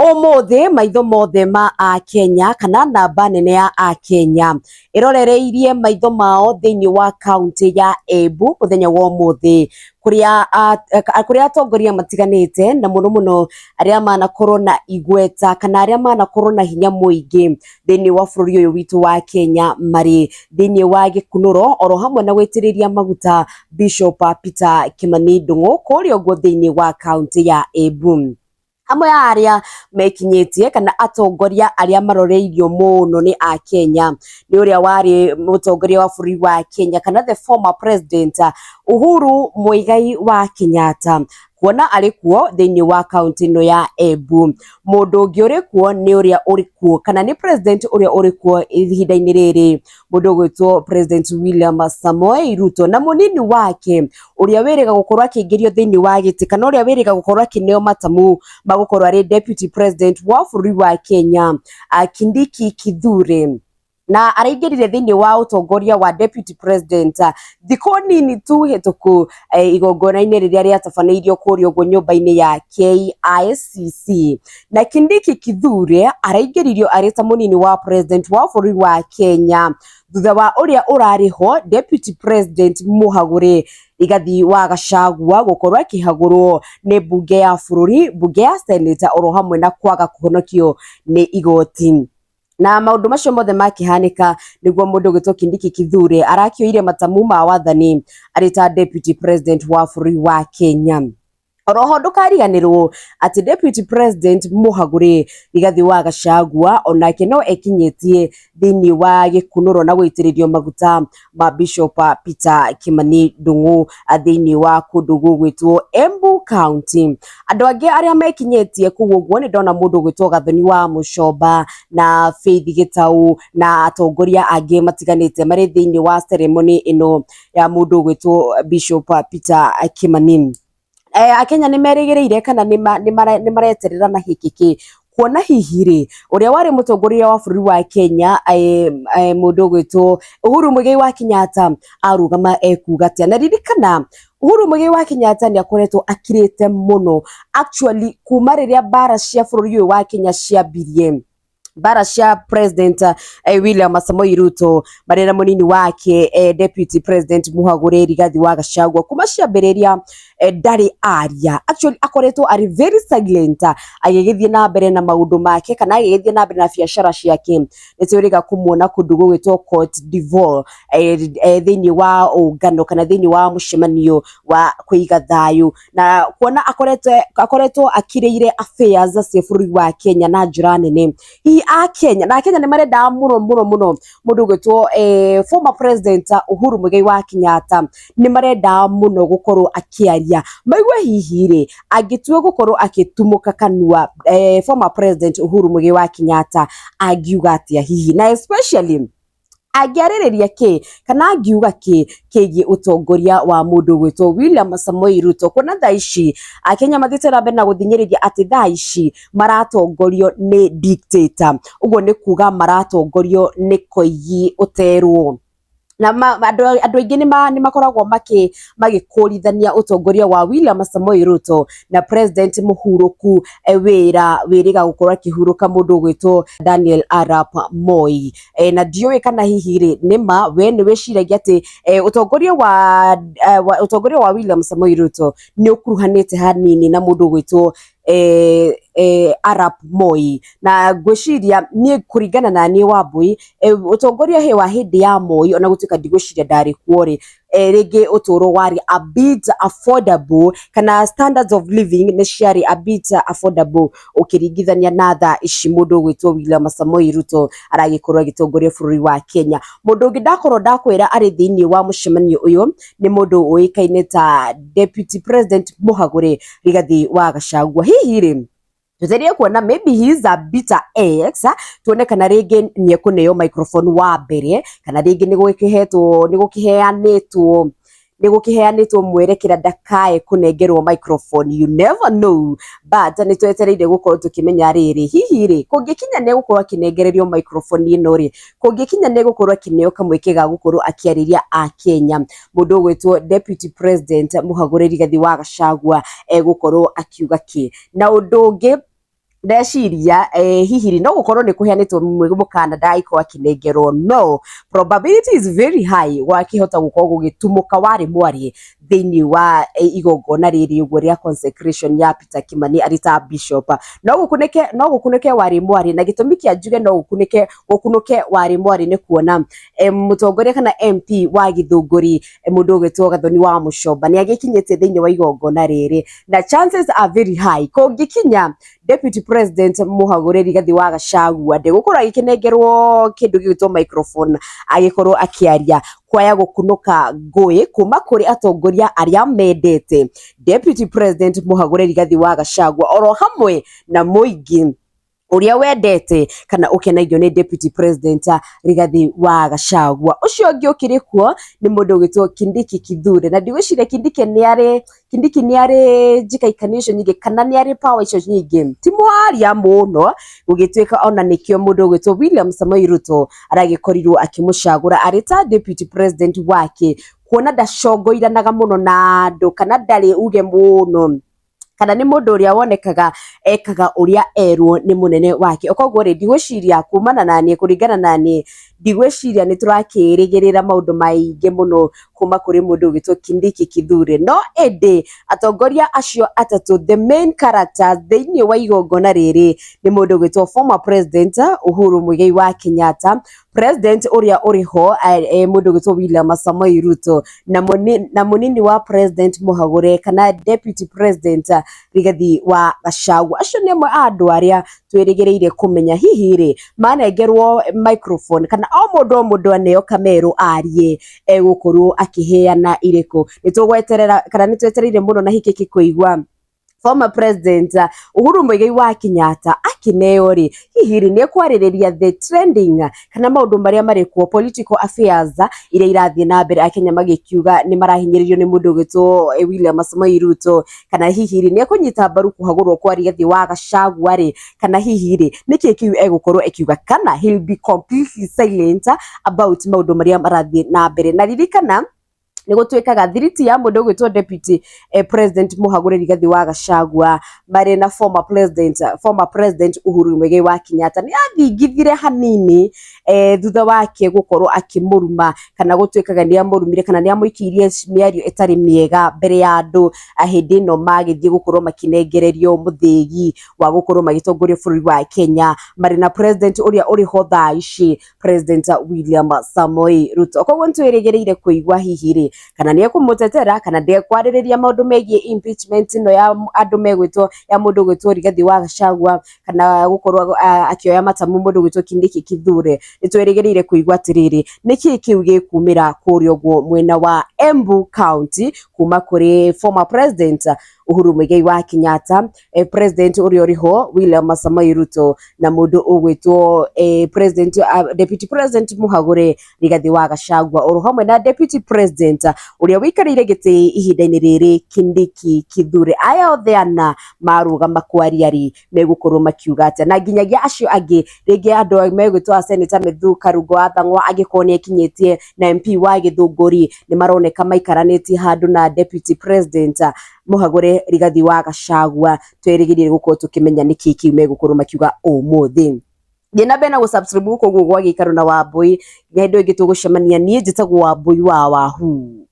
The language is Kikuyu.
Ũmũthĩ maitho mothe ma akenya kana namba nene ya akenya ĩrorereirie maitho mao thĩinĩ wa kaũntĩ ya Embu mũthenya wa ũmũthĩ kũrĩa atongoria matiganĩte na mũno mũno arĩa manakorwo na igweta kana arĩa manakorwo na hinya mũingĩ thĩinĩ wa bũrũri ũyũ witũ wa Kenya marĩ thĩinĩ wa gĩkunũro oro hamwe na gũitĩrĩria maguta Bishop Peter Kimani Ndung'u kũrĩa ũguo thĩinĩ wa kaũntĩ ya Embu. Amwe a arĩa mekinyĩtie kana atongoria arĩa maroreirio mũno nĩ akenya nĩ ũrĩa warĩ mũtongoria wa bũrũri wa Kenya kana the former president Uhuru Muigai wa Kenyatta kuona arĩ kuo thĩinĩ wa kaũntĩ ĩno ya Embu. Mũndũ ũngĩ ũrĩ kuo nĩ ũrĩa ũrĩ kuo kana nĩ president ũrĩa ũrĩ kuo ihinda-inĩ rĩrĩ mũndũ ũgwĩtwo President William Samoei Ruto na mũnini wake ũrĩa wĩrĩga gũkorwo akĩingĩrio thĩinĩ wa gĩtĩ kana ũrĩa wĩrĩga gũkorwo akĩneo matamu ma gũkorwo arĩ deputy president wa bũrũri wa Kenya Kindiki Kithure na araingĩrire thĩinĩ wa ũtongoria wa deputy president thikũ nini tu hĩtũku igongona-inĩ rĩrĩa rĩatabanĩirio kũrĩa ũguo nyũmba-inĩ ya KICC. Na Kindiki Kithure araingĩririo arĩ ta mũnini wa president wa bũrũri wa Kenya thutha wa ũrĩa ũrarĩ ho deputy president mũhagũre Rigathi wa Gachagua gũkorwo akĩhagũrwo nĩ mbunge ya bũrũri, mbunge ya senate oro hamwe na kwaga kũhonokio nĩ igoti. Na maũndũ macio mothe makĩhanĩka nĩguo mũndũ ũgwĩtwo Kindiki Kithure arakĩoire matamu ma wathani arĩ ta deputy president wa bũrũri wa Kenya. Oroho ndũkariganĩrwo atĩ deputy president mũhagũre Rigathi wa Gachagua onake no ekinyĩtie thĩinĩ wa gĩkunũro na gũitĩrĩrio maguta ma Bishop Peter Kimani Ndung'u thĩinĩ wa kũndũ gũgwĩtwo Embu County. Andũ angĩ arĩa mekinyĩtie kũu ũguo nĩ ndona mũndũ ũgwĩtwo Gathoni wa Mũcomba na Faith Gĩtau na atongoria angĩ matiganĩte marĩ thĩinĩ wa ceremony ĩno ya mũndũ ũgwĩtwo Bishop Peter Kimani. Akenya nĩ merĩgĩrĩire kana nĩ mareterera na hĩkĩkĩ kuona hihi rĩ ũrĩa warĩ mũtongoria wa bũrũri wa Kenya mũndũ ũgwĩtwo Uhuru Muigai wa Kenyatta arũgama ekuga atĩa. Na ririkana Uhuru Muigai wa Kenyatta nĩ akoretwo akirĩte mũno actually kuma rĩrĩa mbara cia bũrũri ũyũ wa Kenya ciambirie, mbara cia president William Samoei Ruto marĩ na mũnini wake deputy president mũhagũre Rigathi wa Gachagua kuma ciambĩrĩria ndarĩ aria. Actually akoretwo arĩ very silent agĩgĩthiĩ na mbere na maũndũ make kana agĩgĩthiĩ na mbere na biacara ciake. Nĩ twĩrĩga kũmuona kũndũ gũgwĩtwo Cote d'Ivoire thĩinĩ wa ũngano kana thĩinĩ wa mũcemanio wa kũiga thayũ na kuona akoretwo akirĩire affairs cia bũrũri wa Kenya na njĩra nene. Hihi Akenya na Akenya nĩ marendaga mũno mũno mũno mũndũ ũgwĩtwo former president Uhuru Muigai wa Kenyatta nĩ marendaga mũno gũkorwo akĩaria maigue hihi rĩ angĩtua gũkorwo akĩtumũka kanua former president Uhuru Muigai wa Kenyatta angiuga atĩa hihi na especially angĩarĩrĩria kĩ kana angiuga kĩ kĩgiĩ ũtongoria wa mũndũ ũgwĩtwo William Samoei Ruto kuona thaa ici Akenya mathiĩte na mbere na gũthinyĩrĩria atĩ thaa ici maratongorio nĩ dictator. Ũguo nĩ kuga maratongorio nĩ koigi ũterwo na andũ aingĩ nĩ makoragwo magĩkũrithania ũtongoria wa William Samoei Ruto na president mũhurũku wĩra wĩrĩga gũkorwo akĩhurũka mũndũ ũgwĩtwo Daniel Arap Moi. Na ndiũĩ kana hihi rĩ nĩma we nĩ wĩciragia atĩ ũtongoria wa William Samoei Ruto nĩ ũkuruhanĩte hanini na mũndũ ũgwĩtwo Arap Moi. Na ngwĩciria niĩ kũringana na niĩ Wambui ũtongoria wa hĩndĩ ya Moi ona gũtuĩka ndigwĩciria ndarĩ kuo rĩ rĩngĩ ũtũũro warĩ a bit affordable kana standards of living nĩ ciarĩ a bit affordable ũkĩringithania na thaa ici mũndũ ũgwĩtwo William Samoei Ruto aragĩkorwo agĩtongoria bũrũri wa Kenya. Mũndũ ũngĩ ndakorwo ndakwĩra arĩ thĩinĩ wa mũcemanio ũyũ nĩ mũndũ ũĩkaine ta deputy president mũhagũre Rigathi wa Gachagua. Hihi rĩ tũterie kuona maybe he is a bitter ex, tuone kana rĩngĩ nĩ ekũneo microphone wa mbere kana rĩngĩ nĩ gũkĩheanĩtwo mwerekera ndakae kũnengerwo microphone, you never know. But nĩ twetereire gũkorwo tũkĩmenya rĩrĩ hihi rĩ kũngĩkinya nĩ egũkorwo akĩnengererio microphone ĩno rĩ kũngĩkinya nĩ egũkorwo akĩneo kamweke ga gũkorwo akĩarĩria Akenya mũndũ ũgwĩtwo deputy president mũhagũre Rigathi wa Gachagua egũkorwo akiuga kĩ. Na ũndũ ũngĩ Ndeciria hihi no gũkorwo nĩ kũheanĩtwo mũkana ndagagĩkorwo akĩnengerwo, no probability is very high gwakĩhota gũkorwo gũgĩtumũka warĩ mwarĩ thĩinĩ wa igongona rĩrĩ ũguo rĩa consecration ya Peter Kimani arĩ ta bishop. No gũkunĩke warĩ mwarĩ, na gĩtũmi kĩa njuge no gũkunũke warĩ mwarĩ nĩ kuona mũtongoria kana MP wa Gĩthũngũri, mũndũ ũgwĩtwo Gathoni wa Mũcomba, nĩ agĩkinyĩte thĩinĩ wa igongona rĩrĩ, na chances are very high kũngĩkinya Deputy President Mũhagũre Rigathĩ wa Gachagua ndegũkorwo agĩkĩnengerwo kĩndũ gĩgwĩtwo microphone agĩkorwo akĩaria, kwaya gũkunũka ngũĩ kuma kũrĩ atongoria arĩa mendete Deputy President Mũhagũre Rigathĩ wa Gachagua, oro hamwe na mũingĩ ũrĩa wendete kana ũkenagio nĩ Deputy President Rigathĩ wa Gachagua. Ũcio ũngĩ ũkĩrĩ kuo nĩ mũndũ ũgwĩtwo Kindiki Kithure, na ndigwĩciria Kindiki nĩ arĩ njikaikanio icio nyingĩ kana nĩ arĩ power icio nyingĩ, ti mwaria mũno gũgĩtuĩka ona nĩkĩo mũndũ ũgwĩtwo William Samoei Ruto aragĩkorirwo akĩmũcagũra arĩ ta Deputy President wake, kuona ndacongoiranaga mũno na andũ kana ndarĩ uge mũno, kana nĩ mũndũ ũrĩa wonekaga ekaga ũrĩa erwo nĩ mũnene wake. Koguo rĩ, ndigwĩciria kumana na niĩ, kũringana na niĩ, ndigwĩciria nĩ tũrakĩrĩgĩrĩra maũndũ maingĩ mũno kuma kũrĩ mũndũ ũgwĩtwo Kindiki Kithure. No ĩndĩ atongoria acio atatũ, the main characters thĩinĩ wa igongona rĩrĩ, nĩ mũndũ ũgwĩtwo former President Uhuru Muigai wa Kenyatta, President ũrĩa ũrĩ ho mũndũ ũgwĩtwo William Samoei Ruto, na mũnini wa President Mũhagũre kana Deputy President Rigathi wa Gachagua. Acio nĩ amwe a andũ arĩa twĩrĩgĩrĩire kũmenya hihi rĩ manengerwo microphone kana o mũndũ o mũndũ aneo kamero arie, egũkorwo akĩheana irĩkũ. Nĩ tũgweterera kana nĩ twetereire mũno na hikĩki kũigua former President Uhuru Muigai wa Kenyatta akĩneo rĩ, hihi rĩ nĩ ekwarĩrĩria the trending kana maũndũ marĩa marĩ kuo, political affairs iria irathiĩ na mbere, Akenya magĩkiuga nĩ marahinyĩrĩrio nĩ mũndũ ũgwĩtwo William Samoei Ruto, kana hihi rĩ nĩ ekũnyita mbaru kũhagũrwo kwa Rigathi wa Gachagua rĩ, kana hihi rĩ nĩkĩ kĩu egũkorwo ekiuga, kana he'll be completely silent about maũndũ marĩa marathiĩ na mbere. Na ririkana nĩ gũtuĩkaga thiriti ya mũndũ ũgwĩtwo Deputy President Mũhagũre Rigathi wa Gachagua marĩ na former President Uhuru Muigai wa Kenyatta nĩ athingithire hanini thutha wake gũkorwo akĩmũruma, kana gũtuĩkaga nĩ amũrumire kana nĩ amũikĩirie mĩario ĩtarĩ mĩega mbere ya andũ hĩndĩ ĩno magĩthiĩ gũkorwo makĩnengererio mũthĩgi wa gũkorwo magĩtongoria bũrũri wa Kenya marĩ na President ũrĩa ũrĩ ho thaa ici, President William Samoei Ruto. Koguo nĩ twĩrĩgĩrĩire kũigua hihi rĩ kana nĩ ekũmũtetera kana ndekwarĩrĩria maũndũ megiĩ impeachment ĩno ya andũ megwĩtwo ya mũndũ ũgwĩtwo Rigathi wa Gachagua, kana gũkorwo akĩoya matamu mũndũ ũgwĩtwo Kindiki Kithure. Nĩ twĩrĩgĩrĩire kũigua atĩrĩrĩ, nĩkĩĩ kĩu gĩkumĩra kũrĩa ũguo mwena wa Embu County kuma kũrĩ former President Uhuru Muigai wa Kenyatta, President ũrĩa ũrĩ ho William Samoei Ruto, na mũndũ ũgwĩtwo President Deputy President Mũhagũre Rigathi wa Gachagua, oro hamwe na Deputy President ũrĩa ũikarĩire gĩtĩ ihinda-inĩ rĩrĩ Kindiki Kithure. Aya othe ana marũgama kwaria rĩ, megũkorwo makiuga atĩa? Na nginyagia acio angĩ rĩngĩ andũ megwĩtwo a Senator Methu Karungo wa Thang'wa angĩkorwo nĩ ekinyĩtie, na MP wa Gĩthũngũri, nĩ maroneka maikaranĩtie handũ na Deputy President Mũhagũre Rigathi wa Gachagua. Twĩrĩgĩrĩire gũkorwo tũkĩmenya nĩkĩ kĩu megũkorwo makiuga ũmũthĩ. Thiĩ na mbere na gũ-subscribe gũkũ ũguo gwa Gĩikaro na Wambui. Nginya hĩndĩ ĩyo ĩngĩ tũgũcemania, niĩ njĩtagwo Wambui wa Wahu.